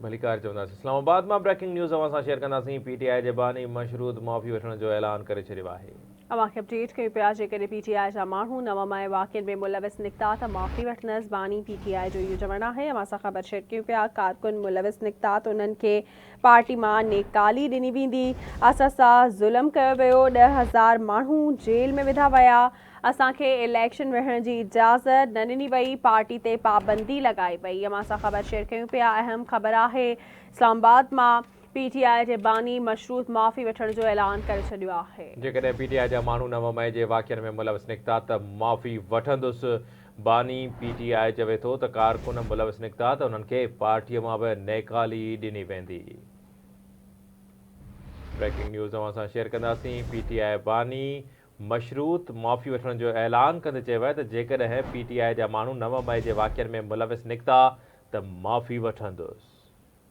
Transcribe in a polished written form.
ڀليڪار چونداسين. اسلام آباد مان بريڪنگ نيوز اوهان سان شيئر ڪنداسين، پي ٽي آء جي باني مشروط معافي وٺڻ جو اعلان ڪري ڇڏيو آهي. اوهان کي اپڊيٽ ڪيون پيا جيڪڏهن پي ٽي آء جا ماڻهو 9 مئي واقعن ۾ ملوث نڪتا ته معافي وٺندس، باني پي ٽي آء جو اهو چوڻ آهي. اوهان سان خبر شيئر ڪيون پيا ڪارڪن ملوث نڪتا ته انهن کي پارٽي مان نيڪالي ڏني ويندي، اسان سان ظلم ڪيو ويو، 10,000 ماڻهو جيل ۾ وڌا ويا، اسان کي اليڪشن وڙهڻ جي اجازت نه ڏني وئي، پارٽي تي پابندي لڳائي وئي. اوهان سان خبر شيئر ڪيون پيا، اهم خبر آهي اسلام آباد مان پي ٽي آء جي باني مشروط معافي وٺڻ جو اعلان ڪري ڇڏيو آهي. جيڪڏهن پي ٽي آء جا ماڻهو 9 مئي جي واقعن ۾ ملوث نڪتا ته معافي وٺندس، باني پي ٽي آء چوي ٿو ته ڪارڪن ملوث نڪتا ته انهن کي پارٽي مان به نيڪالي ڏني ويندي. بريڪنگ نيوز اوهان سان شيئر ڪنداسين، پي ٽي آء باني مشروط معافي وٺڻ جو اعلان ڪندي چيو آهي ته جيڪڏهن پي ٽي آء جا ماڻهو 9 مئي جي واقعن ۾ ملوث نڪتا ته معافي وٺندس.